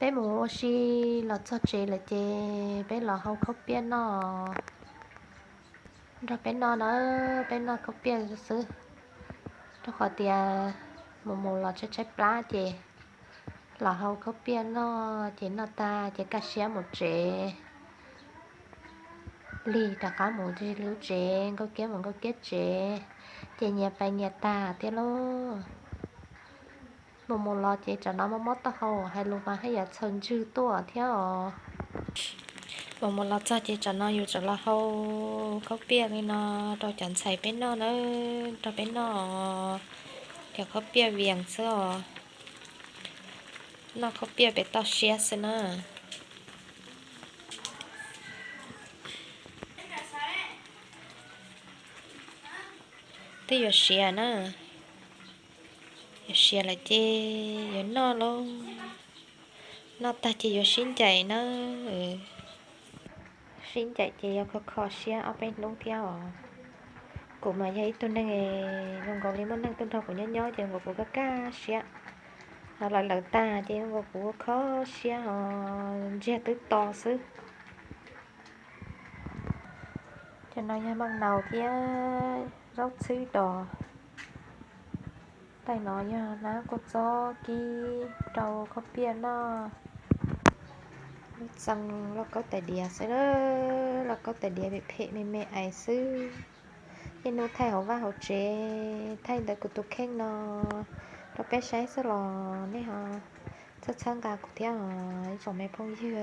Peb mus ua si los txog tsev lawm ces peb los hau khaub piaj noj. Nrog peb noj na, peb noj khaub piaj xwb, rau qhov tias mus mus los tshaib tshaib plab ces los hau khaub piaj noj ces noj tag ces kaj siab mus tsev. Lig rov qab mus lub tsev, Nkauj Kiab mus Nkauj Kiab tsev, ces nyias pais nyias tag thiab lauj. Mus mus los ces tsam no mob mob taub hau, hais lus mas haj yam txhaws ntswg tuaj thiab os. Mus mus los txog ces tsam no yus tsam los hau khaub piaj li no rau cov ntxhais peb noj na, rau peb noj cov khaub piaj Vias xwb os. Noj khaub piaj pem toj siab xwb na. Twb yuav siav na, yuav siav lawm ces yuav noj lauj. Noj tag ces yuav sib ncaim na. Sib ncaim ces yuav kho kho siab ob peb hnub thiab os. Kuv mas yog ib tug neeg zoo nkaus li muaj neeg tuaj nrog kuv nyob nyob ces nkaus kuv kaj kaj siab. Ho lawv lawv tag ces nkaus kuv kho siab ho ntsiag twb to xwb. Cov no yog maj naus thiab zaub txhwb dos. Taim no yog hnab kua txob kib rau khaub piaj noj. Lub txee lauj kaub tais diav xwb, lauj kaub tais diav phem phem me me ais xwb. Niaj hnub thaij hauv vaj hauv tsev, thaij ntawm kuv tus kheej no rau peb saib xwb los nej ho txhawb txhawb nqa kuv thiab os ib tsoom me phooj ywg.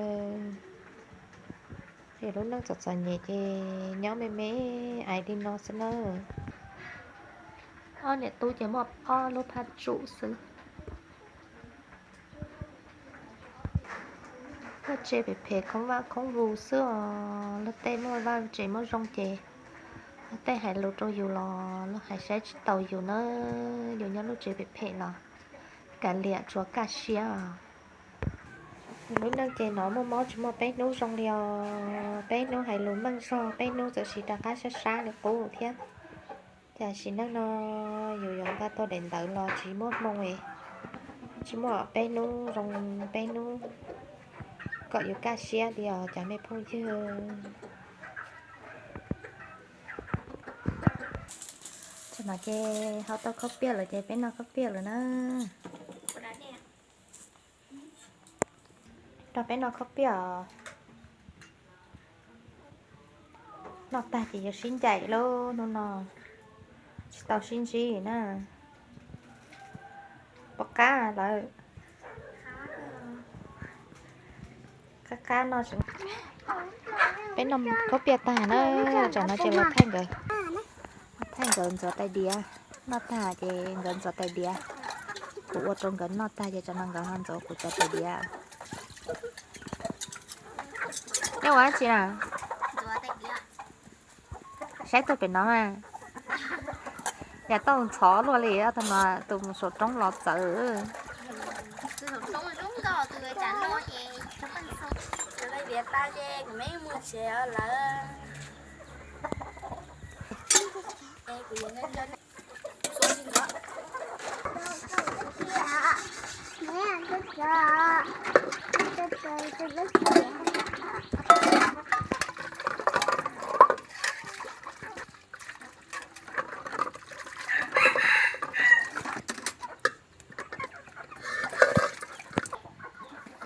Yus lub neej txom txom nyem ces nyob me me ais li no xwb na. Ob niam tub ces muaj ob lub phaj tsum xwb. Vaj tse phem phem khoob vaj khoob vus xwb os. Luag tej muaj vaj tse muaj zoo ces luag tej hais lus rau yus los luag hais saib tsis taus yus na. Yus nyob lub tsev phem phem los kav liam tsuas kaj siab os. Lub neej ces hnov muaj mob tsis muaj peb hnub zoo li os. Peb hnub hais lus meej zog, peb hnub txawm sis rov qab sab sab li qub thiab. Cas sim neej no yus yuav nqa tau daim ntawv los tsis muaj hmoo, tsis muaj peb hnub zoo, peb hnub kom yus kaj siab li os cov me phooj ywg. Tam no ces hau tau khaub piaj lawm ces peb noj khaub piaj lawm na. Rau peb noj khaub piaj os. Noj tag ces yuav sib ncaim lauj, hnub no tsis tau sib ntsib na. Pom qab lawm. Qab qab noj. Peb noj khaub piaj tag na, tsam no ces los thaij nkawd, thaij nkawd ntxuav tais diav. Noj tag ces nkawd ntxuav tais diav. Kuv ua rau nkawd noj tag ces tsam no nkawd ho ntxuav kuv cov tais diav. Nej ua dab tsi na? Saib tuaj pem no mas, yam tau ntxhov luaj li tag no, tus saum roob los txawv.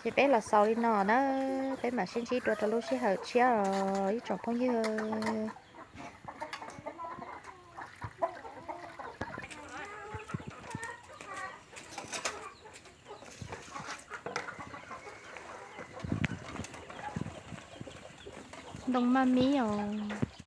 Ces peb los xaus li no na, peb mam sib ntsib dua rau lub sij hawm tshiab os ib tsoom phooj ywg. Ntoo maj mib os.